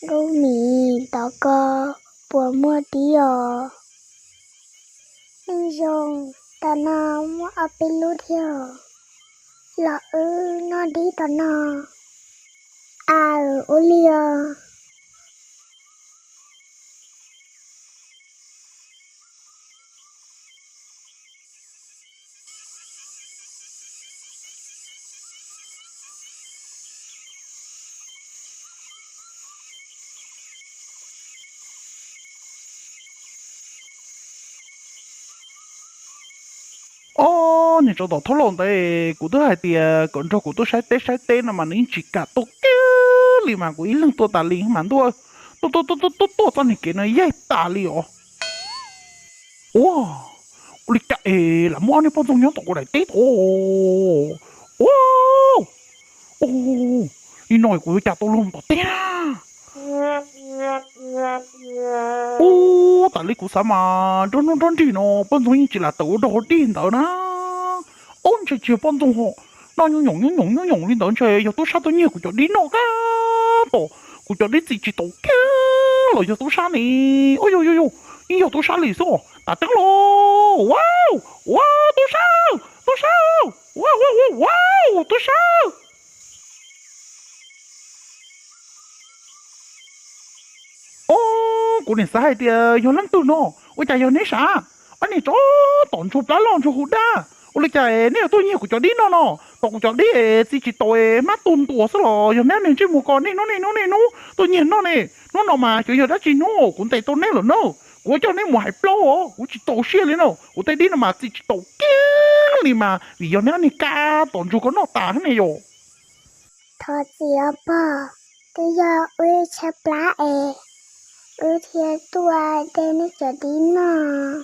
Nkauj Mim, tom ko puas muaj dib os? Neej Zoo, tom no muaj ob peb lub thiab, los wb noj dib tom no. Aws, ua li os. Ob niag tsov tom thoob lauj ntawd, kuv twb hais tias kom nrog kuv tuaj saib teb saib teb no mas nws yeej tsis kam tuaj kiag li mas kuv ib leeg tuaj tas li mas ntuj, tuaj tuaj tuaj tuaj tuaj txoj niag kev no yaig tas li os. Ua, ua li cas es lam muaj ob niag poj ntxoog nyob tom kuv daim teb tod? Ua, ua, li no kuv yuav cas tau luag tom teb na? Ub, tas li kuv xav mas nruab hnub nruab nrig no poj ntxoog yeej tsis lam tawm ua dog ua dig ntawd na. Ub, ntshe tsis yog poj ntxoog ho, noj nyooj nyoos nyooj nyoos nyooj nyoos li ntawd ntshe yog tub sab tuaj nyiag kuv cov dib noj kab tom, kuv cov dib txi tsis tau kiag los yog tub sab ne. Ub, yog yog yog, yeej yog tub sab li xwb os. Tam teeb los, ua, ua, tub sab, tub sab, ua ua ua ua, tub sab. Ob, kuv nim xav hais tias yog leej twg no, ua cas yog neb sav? Ob niag tsov tom ntsuag plab loj ntsuag hu dab, ua li cas neb yuav tuaj nyiag kuv cov dib noj no? Tom kuv cov dib es txi tsis tau es hmab tuag ntuas xwb los yog neb niag ntsej muag ko niaj hnub niaj hnub niaj hnub tuaj nyiag noj ne? Hnub no mas xyov yog dab tsi hnub kuv ntes tau neb lawm na. Kuv yuav coj neb mus hais plaub os, kuv tsis txaus siab li na. Kuv tej dib no mas txi tsis tau kiag li mas vim yog neb ob niag kab tom ntsuag ko noj tas thiab ne yom. Thov txim os pog, twb yog wb tshaib plab es wb thiaj tuaj de neb cov dib noj.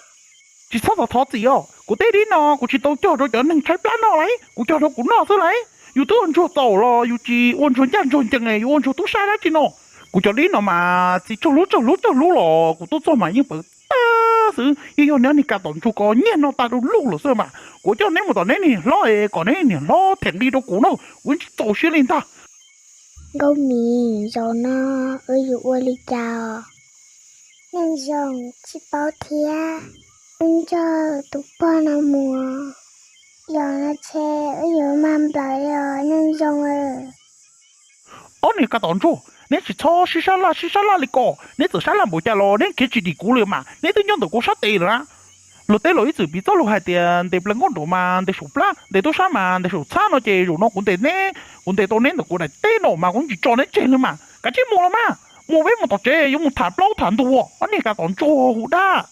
Tsis txhob thov txim os, kuv tej dib no kuv tsis tau cog rau cov neeg tshaib plab noj lauj, kuv cog rau kuv noj xwb lauj. Yus twb ua ntsuag txaus los yus tsis ua ntsuag ncaj ntsuag ncees, yus ua ntsuag tub sab dab tsi no? Kuv cov dib no mas txi tsaug lub tsaug lub tsaug lub los kuv tuaj txog mas yeej pawv tag xwb, yeej yog neb niag kab tom ntsuag ko nyiag noj tag du lug lawm xwb mas. Kuv coj neb mus tom neb niag hlob es kom neb niag hlob them nqi rau kuv na, kuv tsis txaus siab li ntag. Nkauj Mim, zaum no wb yuav ua li cas os? Neej Zoo, tsis paub thiab, wb nrog tus pog no mus, zaum no ces wb yuav mag nplawm li os Neej Zoo. Ob niag kab tom ntsuag, neb tsis txhob sib sab laj sib sab laj li ko, neb txawm sab laj npaum cas los neb khiav tsis dim kuv li mas, neb twb nyob ntawm kuv sab tes lawm na. Luag tej laus ib txwm piv txoj lus hais tias ntes plaws nkauj nraum mas ntes saum plab, ntes tub sab mas ntes saum txhab no ces zaum no kuv ntes neb, kuv ntes tau neb ntawm kuv daim teb no mas kuv tsis tso neb tseg li mas, kav tsij mus los mas, mus peb mus tom tsev yuav mus tham plaub tham ntug, ob niag kab tom ntsuag hu dab.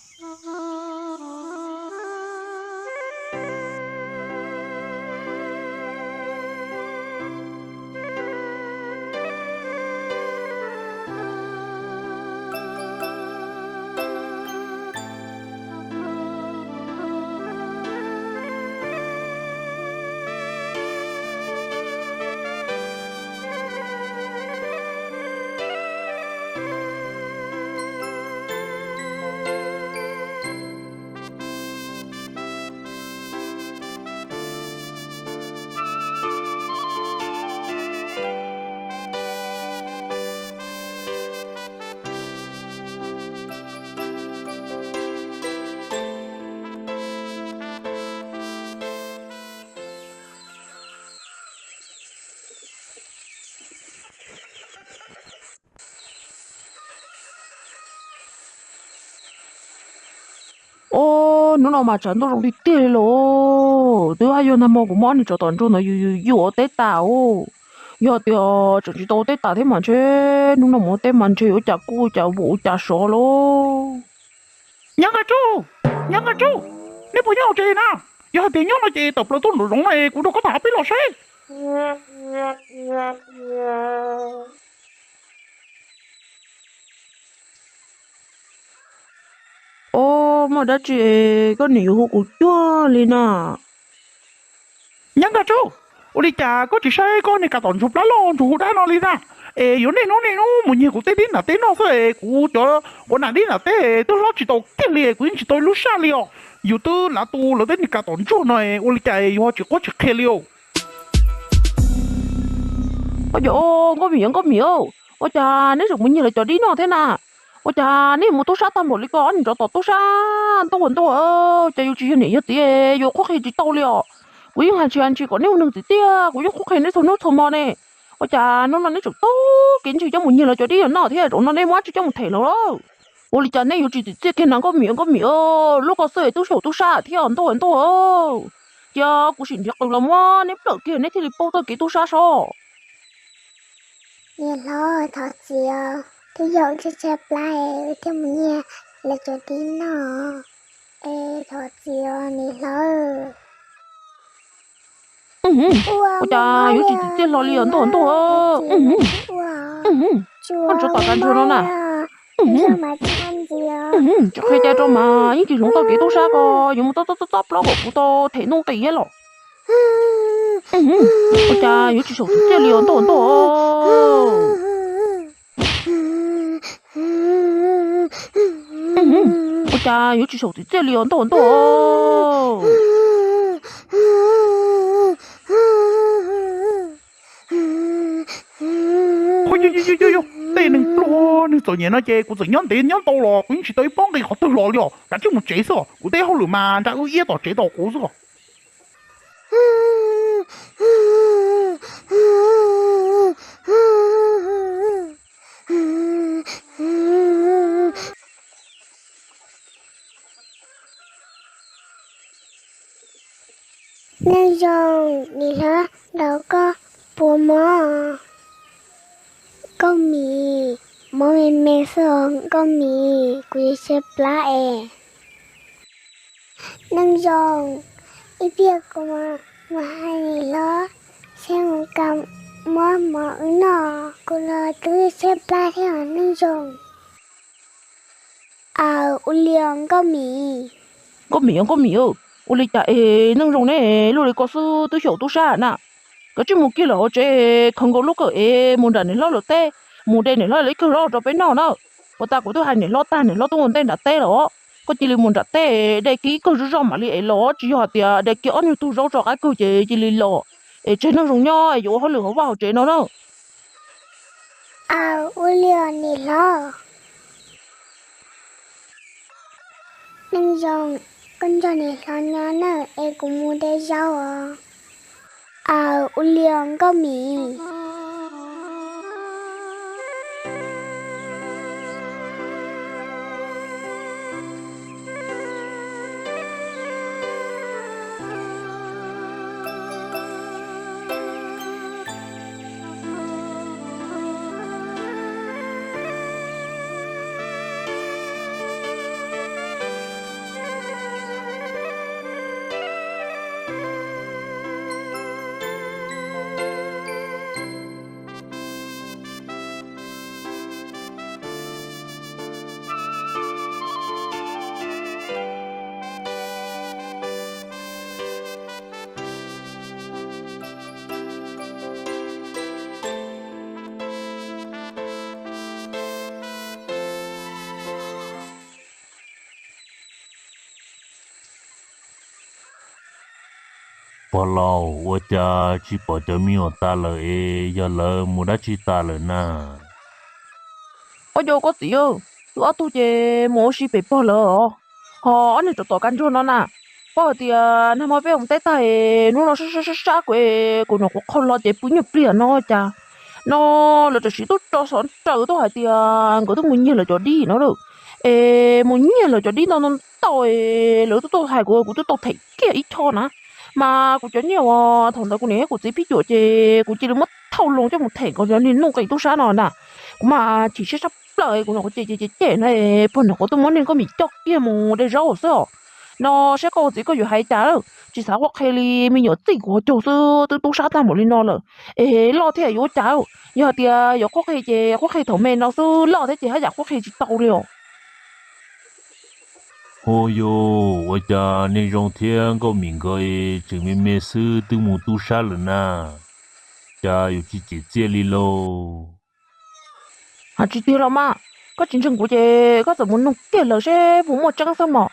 Ob, hnub no mas tshav ntuj zoo tiag tiag li los. Twb yog nag hmo kuv muab ob niag tsov tom ntsuag ntawd yus yus ua teb tas os. Yog tias tseem tsis tau ua teb tas thiab mas ntshe hnub no mus ua teb mas ntshe yuav ua cas kuj ua cas vum ua cas sov lauj. Nyob Nkaj Tsuj, Nyob Nkaj Tsuj, neb puas nyob hauv tsev na? Yog hais tias nyob no ces tawm plaws tuaj nraum zoov no es kuv nrog koj tham ob peb los saib. Ob, muaj dab tsi koj nim yuav hu kuv cuag li na? Nyob Nkaj Tsuj, ua li cas koj tsis saib koj niag kab tom ntsuag plab loj ntsuag hu dab no li na? Es yuav niaj hnub niaj hnub mus nyiag kuv tej dib nram teb noj xwb es kuv cov uas nram dib nram teb twb hlob tsis tau kiag li, kuv yeej tsis tau ib lub saj li os. Yus twb lav tu lawv tej niag kab tom ntsuag no, ua li cas yus ho tsis quab tsis qhia li os? Ov, Nkauj Mim, Nkauj Mim, Ua cas neb tseem mus nyiag lawv cov dib no thiab na? Ua cas neb mus tub sab tag npaum li ko, ob niag tsov tom tub sab ntuj ua ntuj, cas yus tsis yog niam yog txiv yuav qhuab qhia tsis tau li os. Kuv yeej hais ntshis hais ntshis kom neb ua neeg txim txiaj, kuv yeej qhuab qhia neb txhua hnub txhua hmo ne. Ua cas hnub no neb tseem taug kev ntshis coj mus nyiag lawv cov dib no thiab, zaum no neb muab dab tsi coj mus them lawv lawm? Ua li cas nej yuav tsis txim txiaj kiag na Nkauj Mim, Nkauj Mim, lub ko xwb twb xyaum tub sab thiab ntuj ntuj. Cia kuv sim nrhiav qws los muab neb plawm kiag neb thiaj li paub txoj kev tub sab seb. Niam hlob, thov txim os, twb yog wb tshaib tshaib plab es wb thiaj mus nyiag lawv cov dib noj. Es thov txim os niam hlob. Ua cas yuav tsis txim txiaj hlo li os ntuj ntuj. Koj tsov tom kav ntsug no na. Tsis qhia cas rau mas yeej tsis hloov tau kev tub sab ko, yuav mus txob txob txob plaub kom kuv tau them nuj nqis thiab los. Ua cas yuav tsis xyaum txim txiaj li os ntuj ntuj. Ua cas yuav tsis xyaum txim txiaj li os ntuj ntuj. Yog yog yog, tej neeg pluag neeg txom nyem no ces kuv txawm nyob ntev nyob ntau los kuv yeej tsis tau ib pob nqi qhov twg los li os. Kav tsij mus tsev xwb os, kuv tej hauj lwm mas nra wb iab tom tsev tos kuv xwb os. Neej Zoo, niam hlob ntaus koj puas mob? Nkauj Mim, mob me me xwb os Nkauj Mim, kuv yuav tshaib plab es. Neej Zoo, ib pliag kuv mam hais niam hlob seb mus kam muab mov wb noj, kuv los twb tshaib plab thiab os Neej Zoo. Aws, ua li os Nkauj Mim. Nkauj Mim, Nkauj Mim, ua li cas es Neej Zoo neb luaj li ko xwb twb xyaum tub sab na? Kav tsij mus kiag lawm hauv tsev, khaws nkaus lub kawm es mus nram niam hlob lawv teb, mus de niam hlob lawv ib kawm zaub rau peb noj na. Puag ta kuv twb hais niam hlob tag, niam hlob twb ua ntej nram teb lawm os. Koj cia li mus nram teb de kiag ib kawm zaub zoj mam li es los, tsis yog hais tias de kiag ob nyuag tug zaub tso qab kawg ces cia li los es tseg Neej Zoo nyob es yuav ua hauj lwm hauv vaj hauv tsev no na. Aws, ua li os niam hlob. Neej Zoo, koj nrog niam hlob nyob nawb es kuv mus de zaub os. Aws, ua li os Nkauj Mim. Pog laus, ua cas tsis pom cov me nyuam tas lawm es yog lawv mus dab tsi tas lawm na? Ua cas koj txiv, wb ob tug ces mus ua si pem pog lawm os. Ho ob niag tsov tom kav ntsug no na, paub hais tias nag hmo peb mus teb tag es hnub no sab sab sab kuv es kuv nyuam qhuav qhau hlo ces pw nyuag pliag no cas no lawv tam sim tuaj tso xov nraws tuaj hais tias nkawd twb mus nyiag lawv cov dib no lawm. Es mus nyiag lawv cov dib ntau ntau ntau es lawv twb tuaj hais kuv, kuv twb tau them kiag ib choj na. Mas kuv cov nyiaj uas thaum ntawd kuv niam thiab kuv txiv pib cuam ces kuv cia li muab thauj loo coj mus them kom cov niag nuj nqis tub sab no na. Kuv mas chim siab tshaj plaws, kuv nyuam qhuav cem cem cem cem no, pog nyuam qhuav tuaj muab niag Nkauj Mim coj kiag mus de zaub xwb os. No saib koj ua txiv koj yuav hais cas, tsis xav qhuab qhia li, me nyuam txij kuv hauv caug xwb twb tub sab tag npaum li no lawm. Es loj thiab yuav ua cas, yog hais tias yuav qhuab qhia ces qhuab qhia thaum me no xwb, loj thiab ces haj yam qhuab qhia tsis tau li os. Hu yus, ua cas Neej Zoo thiab Nkauj Mim nkawd tseem me me xwb twb mus tub sab lawm na? Cas yuav tsis txim txiaj li lauj? Hais tsis tiag los mas, koj tsis ntseeg kuv ces koj txawm mus nug kiag lawv seb puas muaj tseeb xwb mog.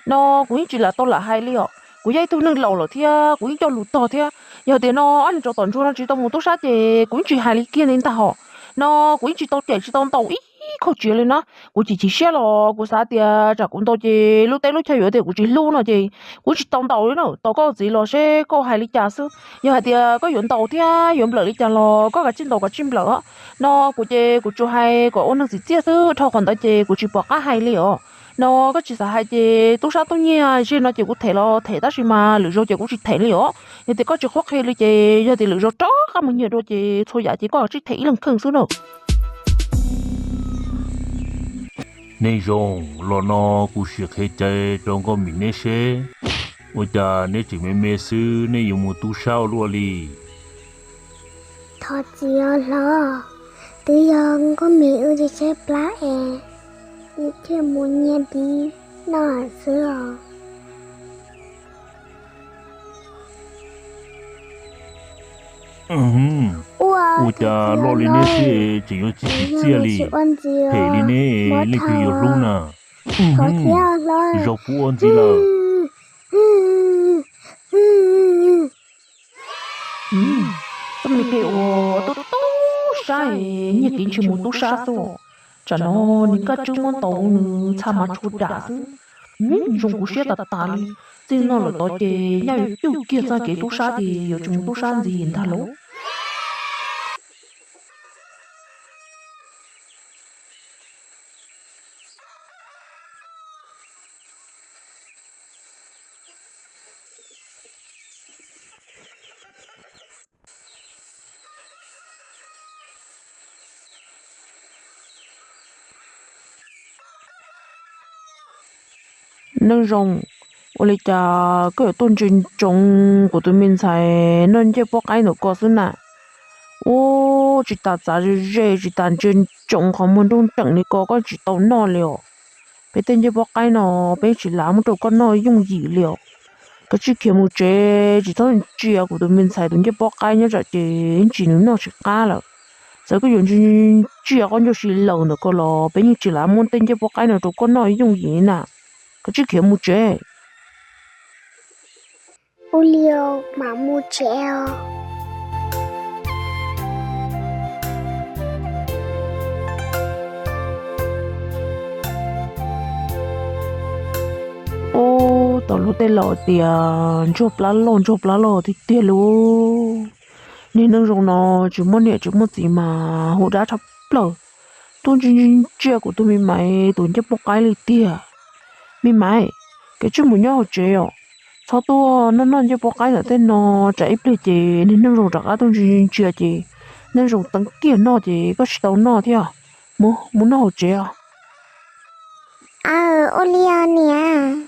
No kuv yeej tsis lam tau lam hais li os, kuv yog ib tug neeg laus lawm thiab kuv yeej coj lus tog thiab. Yog tias no ob niag tsov tom ntsuag no tsis tau mus tub sab ces kuv yeej tsis hais li kiag li ntag hos. No kuv yeej tsis tau cem tsis tau ntaus ib khau tsiav li na. Kuv chim chim siab los kuv xav tias tsam kuv ntaus ces lub teb lub chaw yuav tias kuv tsis hlub no ces kuv tsis tau ntaus li na. Tos koj txiv los seb koj hais li cas xwb. Yog hais tias koj yuav ntaus thiab yuav nplawm li cas los koj kav tsij ntaus kav tsij nplawm os. No kuv ces kuv tsuas hais kom ua neeg txim txiaj xwb, dhau qhov ntawd ces kuv tsis pom qab hais li os. No koj tsis xav hais ces tub sab tub nyiag zej no ces kuv them los them tab sis mas lwm zaus ces kuv tsis them li os. Yog tias koj tsis qhuab qhia li ces yog tias lwm zaus rov qab mus nyiag dua ces txhua yam ces koj kav tsij them ib leeg kheej xwb na. Neej Zoo, los no kuv sim qhia cai rau Nkauj Mim neb seb, ua cas neb tseem me me xwb nej yuav mus tub sab ua luaj li? Thov txim os hlob, twb yog Nkauj Mim wb tsis tshaib plab es wb thiaj mus nyiag dib noj xwb os. Ua cas loj li neb thiab tseem yuav tsis txim txiaj li, hem li neb leej twg yuav hlub na. Zaum puas ua ntxiv lawm. Koj me tes ua tub tub sab, nyiag kev ntshis mus tub sab xwb. Tsam no niag Kaj Tswb muab ntaus nws txha mas tshuav dam xwb. Zoo kuv siab tas tas li. Txij no lawm tod ces nyaj yuav cug kiag txoj kev tub sab ces yuav tsis mus tub sab ntxiv ntag lauj. Neej Zoo, ua li cas koj yuav tuaj ntsia ntsoov kuv tus me ntxhais noj ncej pob qaib ntawm ko xwb na? Ua tsis tas txav ze ze, tsis tas ntsia ntsoov qhov muag nroo nreem li ko koj tsis tau noj li os. Peb tej ncej pob qaib no peb tsis lav muab rau koj noj yooj yim li os. Koj tsij khiav mus tsev, tsis txhob ntsia kuv tus me ntxhais tus ncej pob qaib nyob tsam ces ntsis nws noj tsis qab lawm. Txawm koj yuav ntsia koj ncauj si laws ntawm ko los peb yeej tsis lav muab tej ncej pob qaib no rau koj noj yooj yim na. Koj tsij khiav mus tsev. Ua li os, mam mus tsev os. Ub, tau luag tej laus tias ntsuag plab loj ntsuag plab loj tiag tiag li. Niag Neej Zoo no tsis muaj niam tsis muaj txiv mas hu dab tshaj plaws, tuaj ntsia ntsia kuv tus me maiv tus ncej pob qaib li tiag. Me maiv, koj tsij mus nyob hauv tsev os, txhob tuaj noj noj ncej pob qaib ntawm tej no, tsam ib pliag ces niag Neej Zoo rov qab tuaj ntsia ntsia ces Neej Zoo teev kiag noj ces koj tsis tau noj thiab. Mus, mus noj hauv tsev os. Aw, ua li os niam.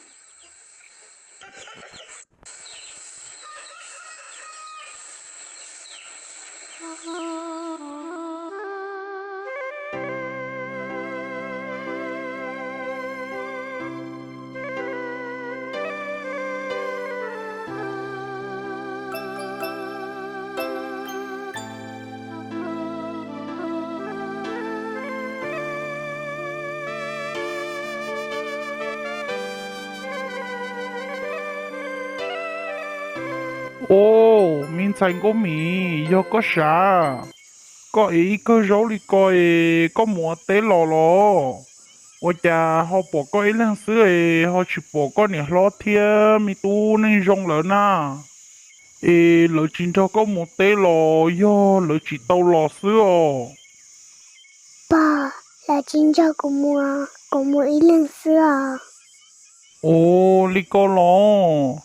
Ub, me ntxhais Nkauj Mim, yog koj sav, koj ev ib kawm zaub li ko es koj mus ua teb los los? Ua cas ho pom koj ib leeg xwb es ho tsis pom koj niam hlob thiab me tub Neej Zoo lawv na? Es lawv tsis nrog koj mus teb los yog lawv tsis tau los xwb os? Pog, lawv tsis nrog kuv mus, kuv mus ib leeg xwb os. Ua li ko los,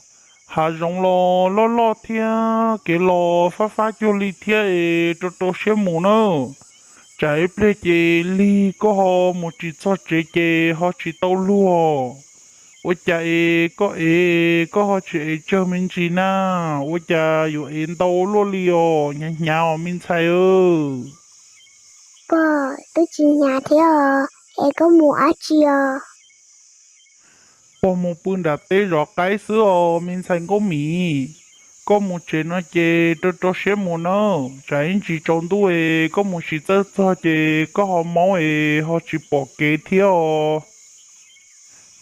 hav zoov los loj loj thiab kev los fab fab cuag li thiab es rau rau siab mus nawb. Tsam ib pliag ces lig koj ho mus tsis txog tsev ces ho tsis tau luag. Ua cas es koj ev koj ho tsis ev tsawg me ntsis na? Ua cas yuav ev ntau luaj li os, hnyav hnyav os me ntxhais. Pog, twb tsis hnyav thiab os, es koj mus dab tsi os? Pog mus pw nram teb zov qaib xwb os me ntxhais Nkauj Mim. Koj mus tsev no ces rau rau siab mus nawb, tsam ib ntsis tsaus ntuj es koj mus tsis txawj txog ces koj ho maub es ho tsis pom kev thiab os.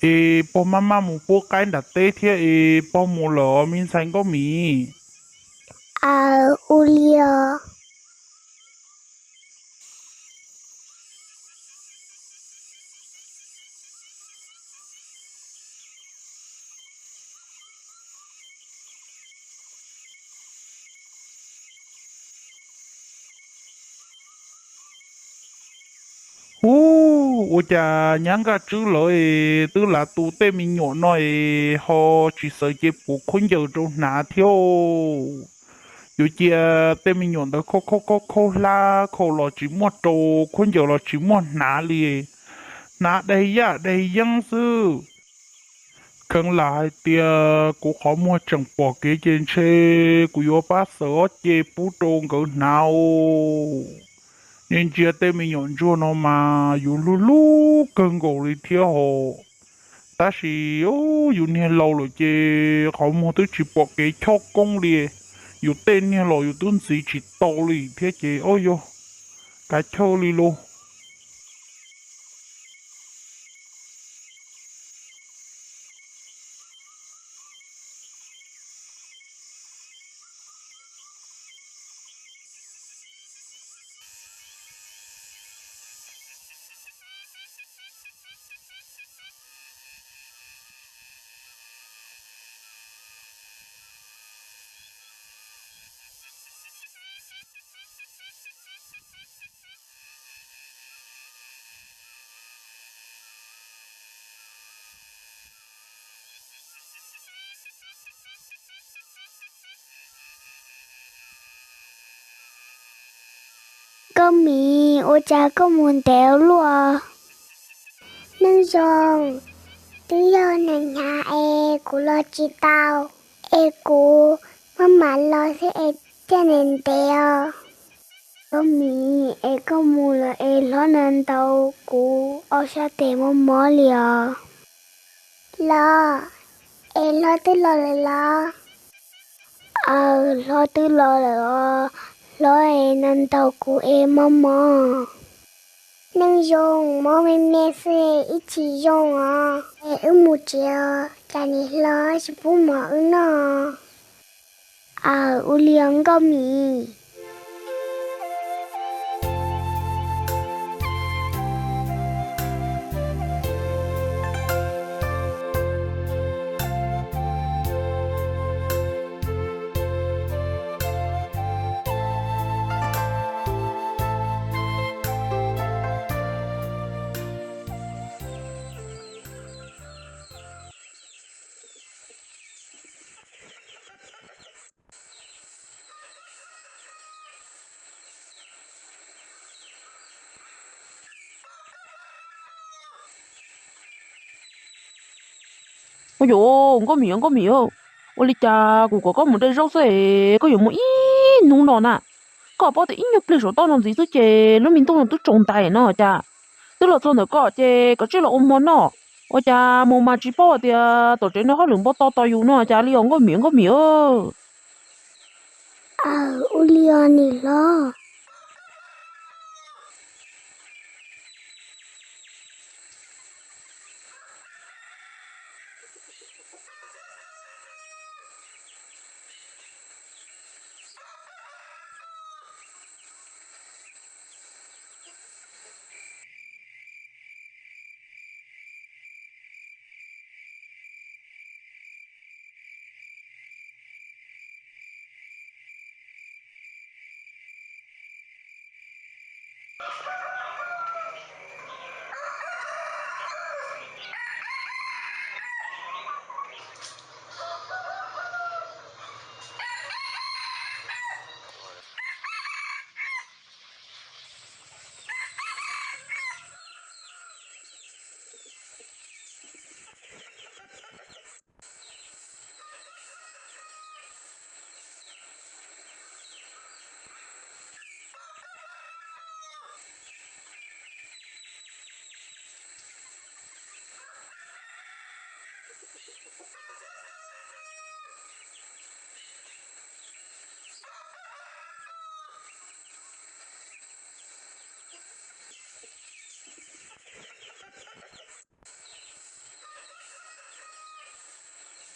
Es pog maj maj mus pub qaib nram teb thiab es pog mus lawm os me ntxhais Nkauj Mim. Aw, ua li os. Ua cas nyab Nkaj Tswb lawv es twb lav tu tej me nyuam no es ho tsis xav cia puas khaub ncaws rau hnav thiab? Yuav cia tej me nyuam ntawd khaub khaub khaub khaub hlab khau los tsis muaj rau, khaub ncaws los tsis muaj hnav li, hnav daig yaj daig yeeb xwb. Kheev lam hais tias kuv qhov muag tseem pom kev ces ntshe kuv yuav pab xaws ob ce pub rau nkawd hnav os. Nej ntsia tej me nyuam ntsuag no mas yus hlub hlub kawg nkaus li thiab hos. Tab sis yus niag laus lawm ces qhov muag twb tsis pom kev chob koob li. Yus tej niag los yus twb ntxiv tsis tau li thiab ces o yog kav chawj li lauj. Nkauj Mim, ua cas koj mus ntev luaj? Neej Zoo, twb yog nag hnyav es kuv los tsis tau, es kuv maj mam los thiab es thiaj ntev ntev os. Nkauj Mim, es koj mus lawm es hlob nws ntaus kuv ob sab tes mob mob li os. Los, es hlob twb los lawm los? Aws, hlob twb los lawm os, hlob es nws ntaus kuv es mob mob. Neej Zoo, mob me me xwb ib tsis zoo os, es wb mus tsev os, cas niam hlob tsis pub mov wb noj. Aws, ua li os Nkauj Mim. Ua yuav Nkauj Mim, Nkauj Mim, ua li cas kuv kom koj mus de zaub xwb es koj yuav mus ib hnub no na? Koj paub tias ib nyuag pliag saum toj no ntxiv xwb ces lub me ntuj no twb tsaus ntais no cas. Twb los txog ntawm koj ces koj tsij los ua hmo noj. Ua cas mus mas tsis paub hais tias tom tsev no hauj lwm npau taws tos yus no cas li os Nkauj Mim, Nkauj Mim. Aws, ua li os niam hlob.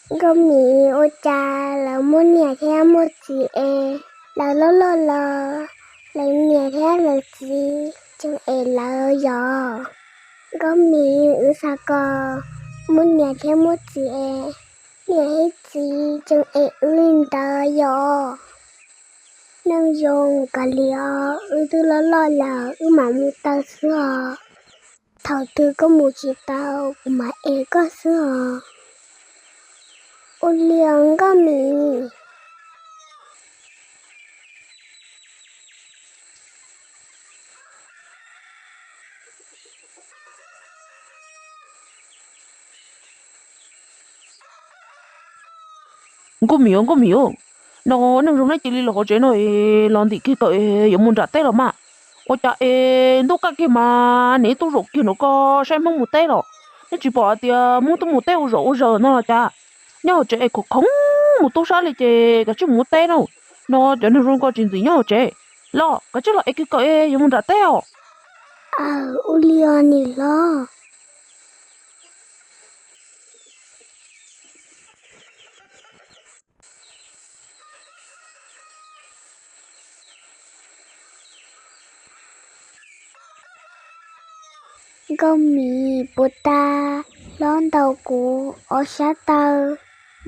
Nkauj Mim, ua cas lawv muaj niam thiab muaj txiv es lawv loj loj los lawv niam thiab lawv txiv tseem ev lawv yom? Nkauj Mim, wb xav kom muaj niam thiab muaj txiv es niam thiab txiv tseem ev wb li ntawd yom? Neej Zoo, kav liam os, wb twb loj loj lawm wb mam mus tau xwb os. Thaum twg koj mus tsis tau, kuv mam ev koj xwb os. Ua li os Nkauj Mim. Nkauj Mim, Nkauj Mim, no neej zoo neb cia li los hauv tsev no es los ntim kiag kawm es yuav mus nram teb los mas. Ua cas es ntuj kaj kiag mas neb tuaj zaum kiag no koj saib Hmoob mus teb los? Neb tsis pom hais tias Hmoob tuaj mus teb ua zaum ua zaws no los cas? Nyob hauv tsev es khoom khoom mus tub sab li ces kav tsij mus ua teb na. No cov neeg zoo ko tsis ntxim nyob hauv tsev. Los kav tsij los es kiag kawm es yuav mus nram teb os. Aws, ua li os niam hlob. Nkauj Mim, puas tas hlob ntaus kuv ob sab taw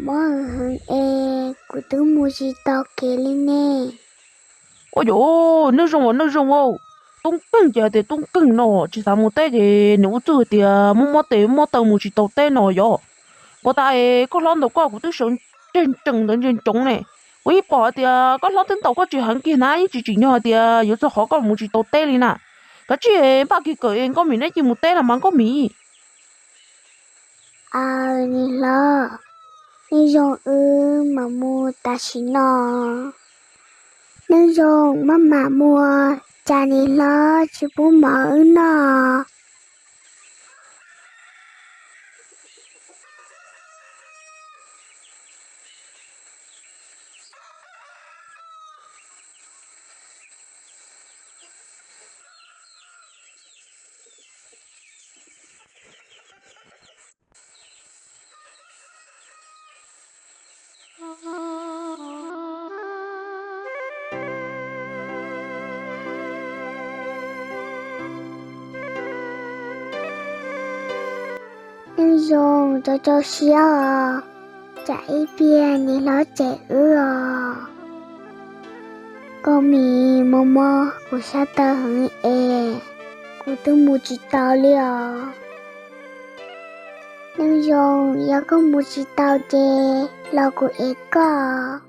mob heev heev es kuv twb mus tsis tau kev li ne. Ua yog, neej zoo, neej zoo, tub nkeeg ces hais tias tub nkeeg no tsis xav mus teb ces nws ua txuj hais tias mob mob tes mob taw mus tsis tau teb no yog. Puas tas es koj hlob ntaus koj kuv twb sawv ntseg ntsees ntawd ntsees ntsoov ne. Kuv yeej pom hais tias koj hlob twb ntaus koj tsis heev kiag na, yeej tsis tsim nyog hais tias yuav txog qhov koj mus tsis tau teb li na. Kav tsij npaj kiag kawm es Nkauj Mim neb cia mus teb los mas Nkauj Mim. Aws niam hlob, neej zoo wb mam mus tam sim no. Neej zoo maj mam mus, cas niam hlob tsis pub mov wb noj. Neej zoo rau rau siab os, tsam ib pliag niam hlob tsem wb os. Nkauj Mim, mob mob kuv sab taw heev es kuv twb mus tsis tau li os. Neej zoo, yog koj mus tsis tau ces los kuv ev koj.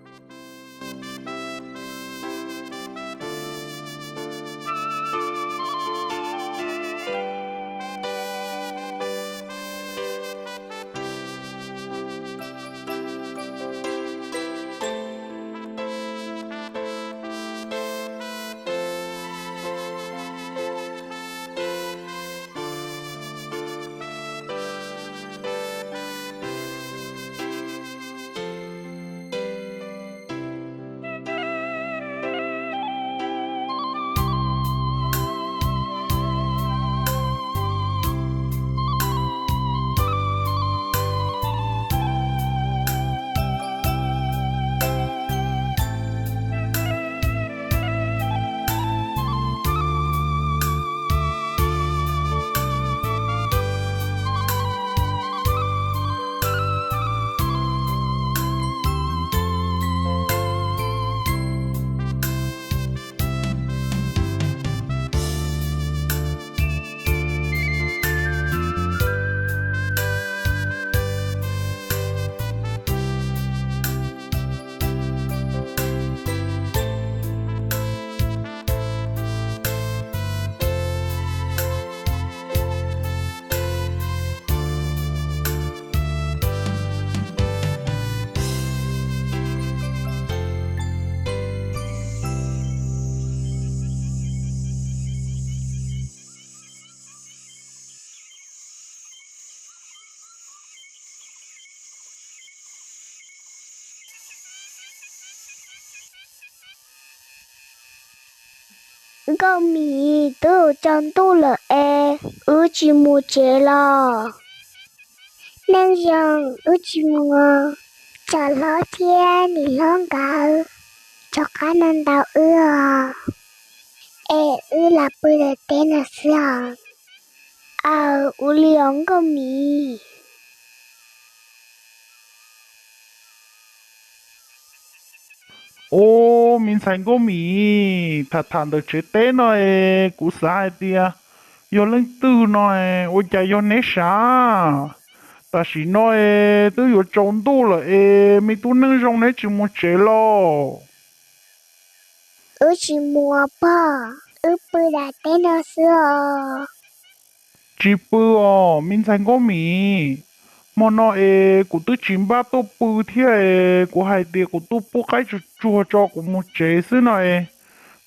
Nkauj Mim, twb tsaus ntuj lawm es wb tsis mus tsev los? Neej zoo, wb tsis mus, tsam hlob thiab niam hlob nkawd rov qab no ntaus wb os. Es wb lam pw daim teb no xwb os. Aws, ua li os Nkauj Mim. Ub, me ntxhais Nkauj Mim, tham tham ntawm tsev teb no es kuv xav hais tias Yog leej twg no es ua cas yog neb sav? Tam sim no es twb yuav tsaus ntuj lawm es me tub neej zoo neb tsis mus tsev los? Wb tsis mus pog, wb pw dam teb no xwb os. Tsis pw os me ntxhais Nkauj Mim, hmo no es kuv twb tsis npaj tuaj pw thiab es kuv hais tias kuv tuaj pub qaib tsuag tsuag tso kuv mus tsev xwb no es,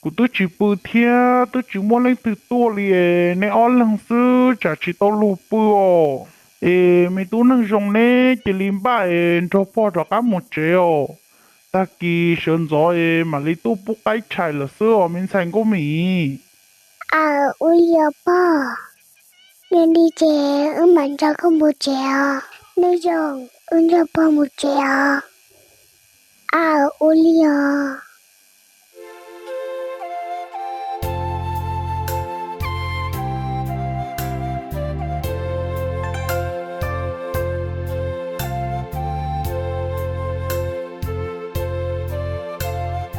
kuv twb tsis pw thiab twb tsis muaj leej twg tuaj li es neb ob leeg xwb tsam tsis tau luag pw os. Es me tub neej zoo neb cia li npaj es nrog pog rov qab mus tsev os. Tag kis sawv ntxov es mam li tuaj pub qaib tshais lawm xwb os me ntxhais Nkauj Mim. Aw, ua li os pog, neb nti ces wb mam nrog koj mus tsev os. Neb zoo, wb nrog pog mus tsev os. Aw, ua li os.